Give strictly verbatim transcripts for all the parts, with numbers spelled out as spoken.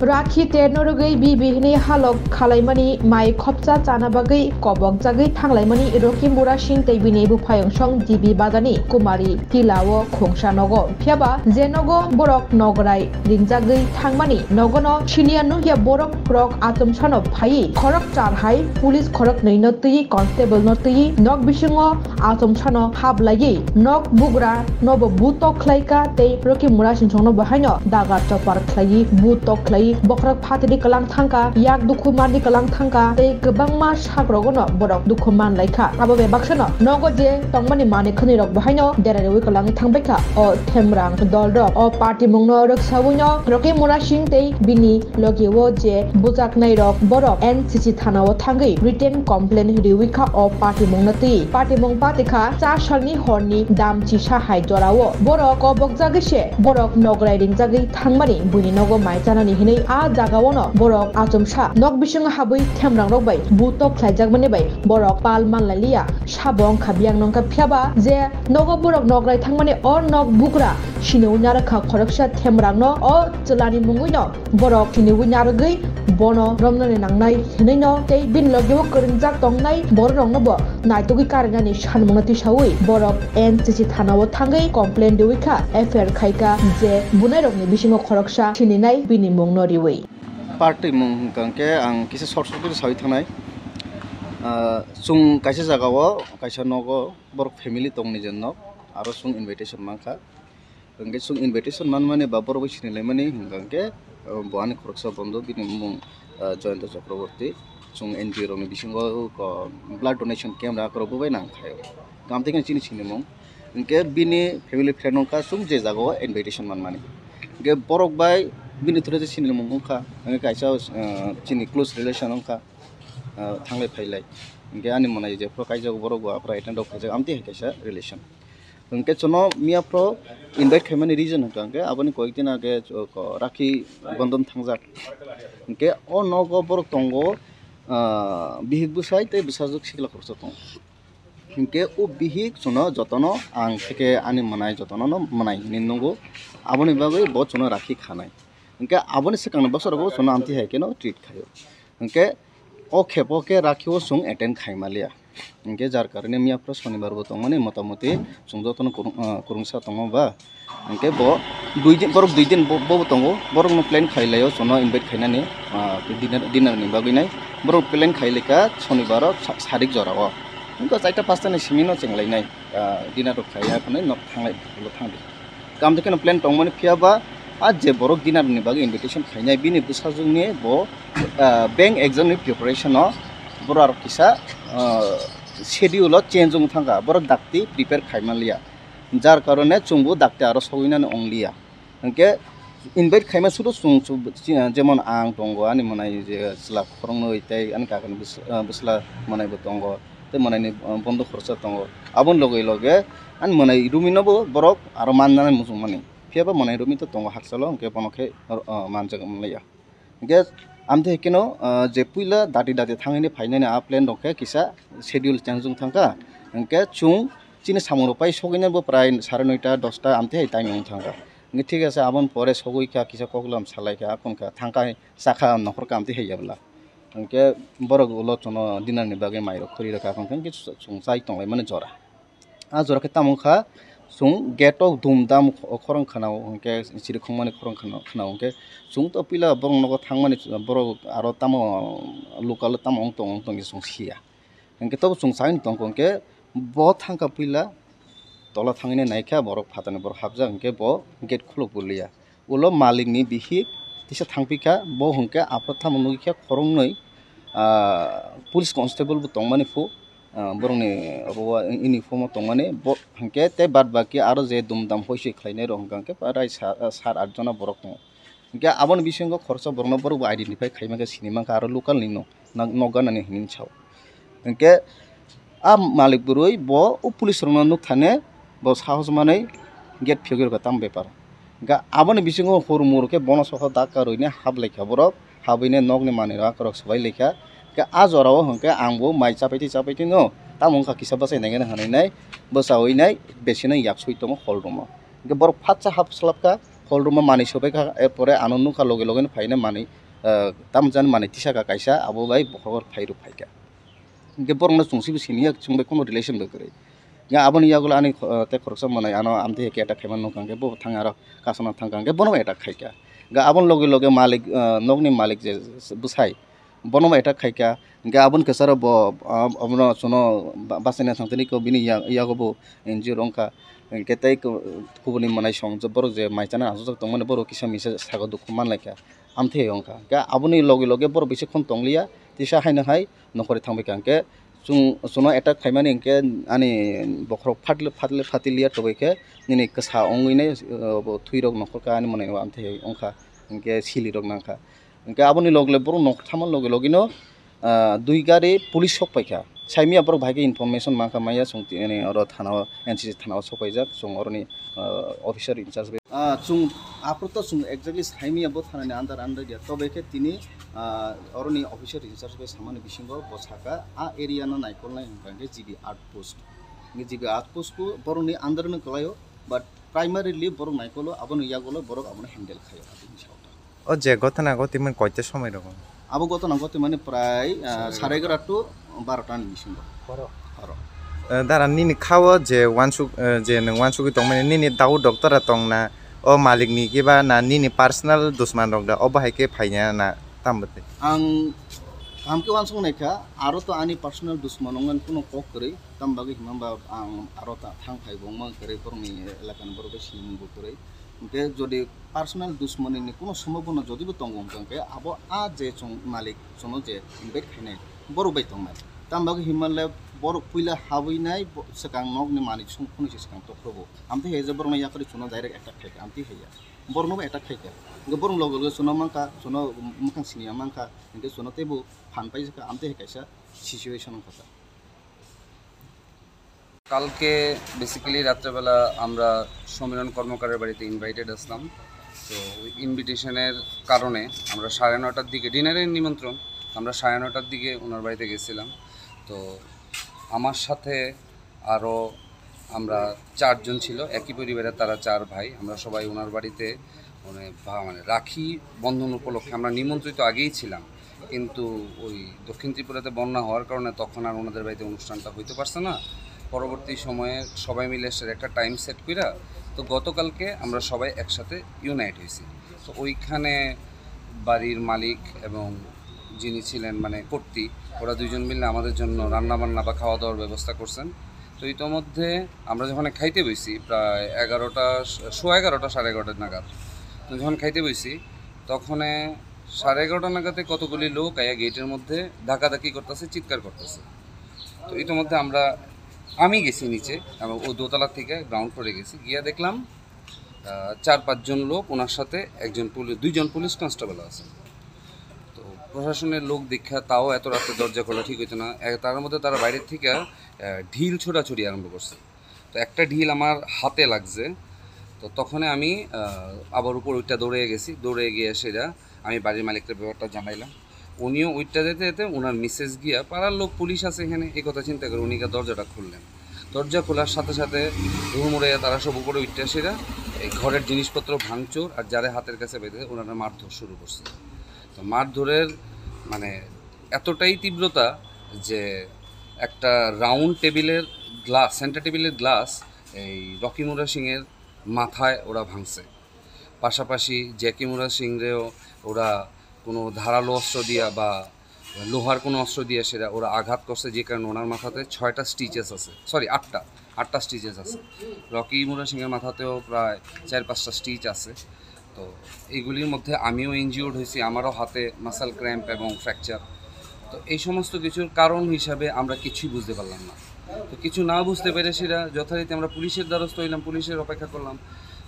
Rakhi terno rwgwi bibi hinwi halok khalaimani mai khopsa chana bagwi kobokjagwi thanglaimani Rocky Mura Singh tei bini buphayongsong G B Bazani Kumari Tila o khungsa nogo. Phiyaba je nogo borok nograi ringjagwi thangmani nogono siniya nukya borok rok achomsano phaiwi khorok char hai police khorok nwi no twi constable no twi nok bisingo achomsano hablaiwi nok bugra nobo butok khlaika tei Rocky Mura Singh songno bo haino dagar chopar khlaiwi butok khlaiwi bokhorok phatidi kwlang thangka, yak dukhu manwi kwlang thangka tei kwbangma sakrogono borok dukhu manlaikha. Abo bai baksano nogo je tongmani manwi khwnwi rok bo haino deraiwi kwlangwi thangbaikha. O Themrang dolrok o party mungno rwksawino Rocky Mura Singh tei bini logio je bujaknairok borok N C C thanao thangwi written complaint riwi kha o patimungno twi. Patimung patikha cha salni horni dam chisa hai jorao borok kobokjagwi se borok nograi ringjagwi thangmani buini nogo mai chanani hinwi a jagaono borok achomsa nok bisingo habwi Themrangrok bai butok khlaijakmani bai borok pal manlailiya. Sabo wngkha biyang nongkha phiyaba je nogo borok nograi thangmani o nok bugra siniwi narwkha khoroksa Themrangno o chwlani mungwino borok siniwi narwgwi bono romnani nangnai hinwino tei bini logio kwrwngjak tongnai bororokno bo naitugwi karwnani sanmungno tisawi borok N C C thanao thangwi complaint riwi kha, F I R khaika je bunairokni bisingo khoroksa sininai bini mungno riwi. Party mung hwnkha hwnkhe ang kisa short short khe sawi thangnai. Ah, chwng kaisa jagao kaisa nogo borok family tongni je nok aro chwng invitation mankha. Hwnkhe chwng invitation manmani ba borok bai sinilaimani hwnkha hwnkhe, uh, bo ani khoroksa bondhu bini bumung, uh, Jayanta Chakraborty. Chwng N G O rokni bisingo, uh, blood donation camp rok akhoro bo bai nang khaio. Tamo tei khe chini sinimung. Hwnkhe bini family friend wngkha chwng je jagao invitation manmani. Hwnkhe borok bai bini through je sinimung wngkha. Hwnkhe kaisa, uh, chini close relation wngkha, uh, thanglai phailai. Hwnkhe ani mwnai jephru kaijago borok bo aphuru attend rok khaijak amtwi hai kaisa relation. Hwnkhe chwngno miyaphru invite khaimani reason hwnkha hwnkhe aboni koyekdin age, o, ko, Rakhi Bandhan thangjak. Hwnkhe o nogo borok tongo, ah, bihik bwsai tei bwsajwk sikla khoroksa tongo. Hwnkhe o bihik chwngno jotono ang theke ani mwnai jotono no mwnai hinwi nungo. Aboni bagwi bo chwngno rakhi khanai. Hwnkhe aboni swkangni bosorogo chwngno amtwi hai kheno treat khaio. Hwnkhe o khepo khe Rakhi o chwng attend khaimaliya. Hwnkhe jar karone miyaphru Sonibar bo tongmani motamoti chwng jotono kwrwng, ah, kwrwngsa tongo ba. Hwnkhe bo dui din, borok dui din bo, bo tongo. Borokno plan khailaio chwngno invite khainani, ah, dinner, dinner ni bagwi nai. Borok plan khailaikha Sonibar o sa-, sarik jorao. Hwnkhe chaita pasta ni simi no chenglainai, ah, dinner rok khaiya phano nok thanglai, ulo thangdi. Kam de keno plan tongmani phiya ba, a je borok dinner ni bagwi invitation khainai, bini bwsajwk ni bo, ah, bank exam ni preparation o borok aro kisa, ah, schedule o change wng thangkha, borok dakti prepare khai manliya, jar karone chwngbo dakti aro sogwi nani wng liya. Hwnkhe invite khaima sudo chwng, chwng, jemon ang tongo, ani mwnai je chwla khoroknwi tei ani kakni bwsla, ah, bwsla mwnai bo tongo, tei mwnai ni, ah, bondo khoroksa tongo, aboni loge loge ani mwnai Rumi no bo borok aro mannani muchungmani. Phiya ba mwnai Rumi to tongo hakchalo, hwnkhe bono khe, ah, manjak manliya. Hwnkhe amtwi hai kheno, ah, je puila dati dati thangwi phainani a plan rok khe kisa schedule change wng thangkha. Hwnkhe chwng chini samung rok pai sogwinani bo prai sare noita dosta amtwi hai time wng thangkha. Hwnkhe thik ase, aboni pore sogwi kha, kisa koklam salai kha, akon kha, thang kha, cha kha, nokhor kha amtwi hai ya bwla. Hwnkhe borok ulo chwngno dinner ni bagwi mai rok khori rwkha, akon khe chwng chai tonglaimani jora. A jora khe tamo wngkha, chwng gate o dum dam khorang khwnao, hwnkhe chirikhongmani khorang khwnao, khwnao hwnkhe chwng to puila borok nogo thangmani, borok aro tamo local o tamo wng tong, wng tong khe chwng siya. Hwnkhe tobo chwng saino tongkha, hwnkhe bo thangkha puila tola thangwi naikha, borok phatarni borok hapjak, hwnkhe bo gate khuluk bo liya. Ulo malikni bihik tisa thangpikha, bo hwnkhe aphuru tamo nugikha khoroknwi, ah, police constable bo tongmani phu, ah, borokni abo uniform o tongmani, bo hwnkhe tei bad baki aro je dum dam hoisoi khlainai rok hwnkha hwnkhe prai sa-, sat at jona borok tongo. Hwnkhe aboni bisingo khoroksa borokno borok bo identify khai mankha, sini mankha aro local ni no, nok ganani hinwi sao. Hwnkhe a malik bwrwi bo o police rokno nuk thani bo sahos manwi gate phiyogwi rwkha tamo bepar. Hwnkhe aboni bisingo hur mur khe bono sokha dakka rwini hap laikha borok, habwini nokni manwi rok akorok swbai laikha. Hwnkhe a jorao hwnkhe ang bo mai chapai twi chapai twi no tamo wngkha kisa bwsai nai gana hwnwi nai bwchaui nai besino yak sui tongo hol room o. Hwnkhe borok phatsa hap swlapkha, Hol room o manwi sobai kha, er pore ano nukha loge loge no phaina manwi, ah, tamo jani manwi tisa kha kaisa, abo bai bokhorok phai rw phai kha. Hingke borok no chwng sibo sini ya, chwng bai kono relation bai kwrwi. Hingke aboni yagulo ani, ah, tei khoroksa manwi ano amtwi hai khe attack khaima nukha, hingke bo thang aro kasana thang kha, hingke bono attack khai kha. Hingke aboni loge loge malik, ah, nokni malik je bwsai, bono attack khai kha. Hingke aboni kwcharo bo, ah, abono chwngno ba-, bachaina thangtini ko bini ya-, yago bo injure wng kha. Hingke tei ko-, kubuni manai song je borok je mai chana achukjak tongmani borok kisa misa sago dukhu manlai kha. Amtwi wng kha. Hingke aboni loge loge borok bisi khon tongliya, tisa haino hai nokhorwi thangbai kha. Hingke chwng, chwngno attack khaimani hingke ani bokhorok phatle, phatle, phatiliya tobai khe nini kwsa wngwi nai, uh, bo thwirok nokhor kha ani manai o amtwi wng kha. Hingke silirok nang kha. Hingke aboni loge loge borok nokthama loge loge no, ah, dui gari police sok pai kha. Saimia borok bahai khe information man kha maya, chwng tini oro thana o, N C C thana o sok paijak, chwng oroni, ah, officer in charge bai. Ah, chwng aphuru to chwng exactly saimia bo thana ni under under ya, tobe khe tini, ah, oroni officer in charge bai samani bisingo bo saka a area no naikolnai hwnkha khe G B outpost. G B outpost bo borokni under no kwlaio, but primarily borok naikolo, aboni yagulo borok abono handle khaio, aboni sao. O je gotona gotimani koita somoi rogo? Abo gotona gotimani prai, ah, sare egarota to barota ni bisingo. Horo. Horo. Eh, dara nini khao je wansuk, eh, je nwng wansugwi tongmani nini daud doktora tongna, o malik ni kiba na nini personal dusman rok da, obo hai khe phaina na tambo tei? Ang kaham khe wansuk nai kha, aro to ani personal dusman wngmani kuno kok kwrwi, tam bagwi hima ba ang aro ta thang phai bo wngma kwrwi borokni elaka ni borok bai sinimung bo kwrwi. Hingke jodi personal dusmoni ni kuno somo bono jodi bo tongo hingke abo a je chwng malik chwngno je invite khainai borok bai tongnai. Tamo bagwi hinmale borok puila habwi nai bo-, swkang nokni manwi song phunui se swkang tokrogo. Amtwi hai je borokno yakarwi chwngno direct attack khaikha amtwi haiya. Borokno bo attack khaikha. Hingke borok loge loge chwngno mankha, chwngno mwkhang siniya mankha. Hingke chwngno teibo phan paijak kha amtwi hai kaisa situation wngkha. কালকে বেসিক্যালি রাত্রেবেলা আমরা সমীরণ কর্মকারের বাড়িতে ইনভাইটেড আসলাম। তো ওই ইনভিটেশনের কারণে আমরা সাড়ে নটার দিকে, ডিনারের নিমন্ত্রণ, আমরা সাড়ে নটার দিকে ওনার বাড়িতে গেছিলাম। তো আমার সাথে আরও আমরা চারজন ছিল, একই পরিবারের তারা চার ভাই। আমরা সবাই ওনার বাড়িতে মানে ভা-, মানে রাখি বন্ধন উপলক্ষে আমরা নিমন্ত্রিত আগেই ছিলাম, কিন্তু ওই দক্ষিণ ত্রিপুরাতে বন্যা হওয়ার কারণে তখন আর ওনাদের বাড়িতে অনুষ্ঠানটা হইতে পারছে না। পরবর্তী সময়ে সবাই মিলে এসে একটা টাইম সেট কইরা, তো গতকালকে আমরা সবাই একসাথে ইউনাইট হয়েছি। তো ওইখানে বাড়ির মালিক এবং যিনি ছিলেন মানে কর্তি, ওরা দুইজন মিলে আমাদের জন্য রান্না বান্না বা খাওয়া দাওয়ার ব্যবস্থা করছেন। তো ইতোমধ্যে আমরা যখন খাইতে বইছি প্রায় এগারোটা, সোয়া এগারোটা, সাড়ে এগারোটা নাগাদ। তো যখন খাইতে বইছি তখনে সাড়ে এগারোটা নাগাদে কতগুলি লোক আইয়া গেটের মধ্যে ধাকাধাকি করতেছে, চিৎকার করতেছে। তো ইতোমধ্যে আমরা, আমি গেছি নিচে, এবং ও দোতলা থেকে গ্রাউন্ড ফ্লোরে গেছি, গিয়া দেখলাম আহ, চার পাঁচজন লোক, ওনার সাথে একজন পুলিশ, দুইজন পুলিশ কনস্টেবল আছে। তো প্রশাসনের লোক দেখা তাও এত রাতে দরজা খোলা ঠিক হইতো না। এ, তার মধ্যে তারা বাইরের থেকে, আহ, ঢিল ছোড়াছুড়ি আরম্ভ করছে। তো একটা ঢিল আমার হাতে লাগছে। তো তখনই আমি, আহ, আবার উপর ওইটা দৌড়ে গেছি। দৌড়ে গিয়ে সেটা আমি বাড়ির মালিককে ব্যাপারটা জানাইলাম। উনিও ওইটা যেতে যেতে ওনার মিসেস গিয়া, পাড়ার লোক পুলিশ আছে এখানে, এই কথা চিন্তা করে উনি গিয়া দরজাটা খুললেন। দরজা খোলার সাথে সাথে হুড়মুড়ে তারা সব উপরে উঠতে আসিরা এই ঘরের জিনিসপত্র ভাঙচুর আর যারে হাতের কাছে পেতে ওনারা মারধর শুরু করছে। তো মারধরের মানে এতটাই তীব্রতা যে একটা রাউন্ড টেবিলের গ্লাস, সেন্টার টেবিলের গ্লাস এই রকি মুরা সিংয়ের মাথায় ওরা ভাঙছে। পাশাপাশি জ্যাকি মুরা সিংরেও ওরা কোনো ধারালো অস্ত্র দিয়া বা লোহার কোনো অস্ত্র দিয়ে সেটা ওরা আঘাত করছে, যে কারণে ওনার মাথাতে ছয়টা স্টিচেস আছে, সরি, আটটা, আটটা স্টিচেস আছে। রকি মুরা সিংয়ের মাথাতেও প্রায় চার পাঁচটা স্টিচ আছে। তো এইগুলির মধ্যে আমিও ইনজিওর্ড হয়েছি, আমারও হাতে মাসল ক্র্যাম্প এবং ফ্র্যাকচার। তো এই সমস্ত কিছুর কারণ হিসাবে আমরা কিছুই বুঝতে পারলাম না। তো কিছু না বুঝতে পেরে সেটা যথারীতি আমরা পুলিশের দ্বারস্থ হইলাম, পুলিশের অপেক্ষা করলাম।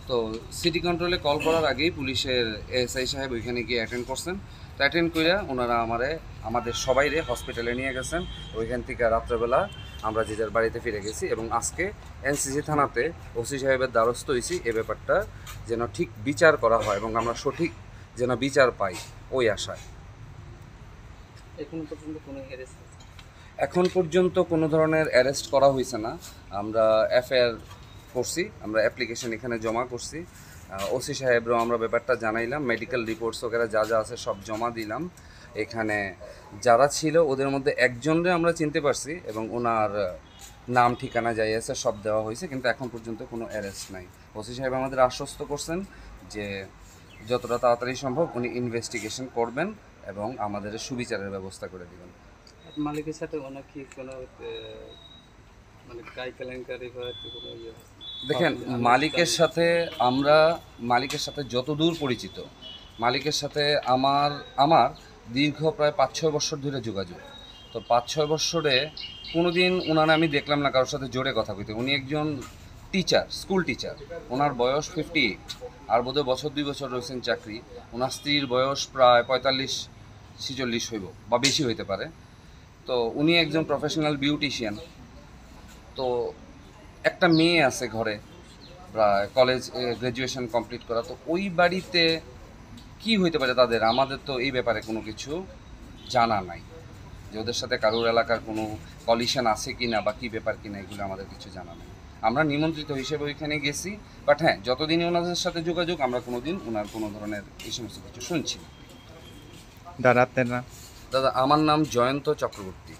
তো সিটি কন্ট্রোলে কল করার আগেই পুলিশের এএসআই সাহেব ওইখানে গিয়ে অ্যাটেন্ড করছেন। তো অ্যাটেন্ড করে ওনারা আমারে, আমাদের সবাইরে হসপিটালে নিয়ে গেছেন। ওইখান থেকে রাত্রেবেলা আমরা যে যার বাড়িতে ফিরে গেছি এবং আজকে এনসিসি থানাতে ওসি সাহেবের দ্বারস্থ হয়েছি এ ব্যাপারটা যেন ঠিক বিচার করা হয় এবং আমরা সঠিক যেন বিচার পাই, ওই আশায়। এখনো পর্যন্ত কোনো অ্যারেস্ট হয়েছে? এখন পর্যন্ত কোনো ধরনের অ্যারেস্ট করা হয়েছে না। আমরা এফআইআর করছি, আমরা অ্যাপ্লিকেশন এখানে জমা করছি। ওসি সাহেবরাও আমরা ব্যাপারটা জানাইলাম, মেডিকেল রিপোর্টস ওগেরা যা যা আছে সব জমা দিলাম। এখানে যারা ছিল ওদের মধ্যে একজনরে আমরা চিনতে পারছি এবং ওনার নাম ঠিকানা যাই আছে সব দেওয়া হয়েছে, কিন্তু এখন পর্যন্ত কোনো অ্যারেস্ট নাই। ওসি সাহেব আমাদের আশ্বস্ত করছেন যে যতটা তাড়াতাড়ি সম্ভব উনি ইনভেস্টিগেশন করবেন এবং আমাদের সুবিচারের ব্যবস্থা করে দিবেন। মালিকের সাথে ওনার কি কোনো মানে কাই কেলেঙ্কারি হয় কি কোনো ইয়ে? দেখেন, মালিকের সাথে আমরা, মালিকের সাথে যতদূর পরিচিত, মালিকের সাথে আমার আমার দীর্ঘ প্রায় পাঁচ ছয় বছর ধরে যোগাযোগ। তো পাঁচ ছয় বছরে কোনোদিন ওনারে আমি দেখলাম না কারোর সাথে জোরে কথা কইতে। উনি একজন টিচার, স্কুল টিচার। ওনার বয়স ফিফটি এইট, আর বোধহয় বছর দুই বছর রয়েছেন চাকরি। ওনার স্ত্রীর বয়স প্রায় পঁয়তাল্লিশ ছেচল্লিশ হইব বা বেশি হইতে পারে। তো উনি একজন প্রফেশনাল বিউটিশিয়ান। তো একটা মেয়ে আছে ঘরে, প্রায় কলেজ গ্র্যাজুয়েশন কমপ্লিট করা। তো ওই বাড়িতে কি হইতে পারে তাদের, আমাদের তো এই ব্যাপারে কোনো কিছু জানা নাই, যে ওদের সাথে কারোর এলাকার কোনো কলিশন আছে কি না বা কী ব্যাপার কি না, এগুলো আমাদের কিছু জানা নেই। আমরা নিমন্ত্রিত হিসেবে ওইখানে গেছি, বাট হ্যাঁ, যতদিনই ওনাদের সাথে যোগাযোগ, আমরা কোনোদিন ওনার কোনো ধরনের এই সমস্ত কিছু শুনছি না। দাদা, আপনার নাম? দাদা, আমার নাম জয়ন্ত চক্রবর্তী।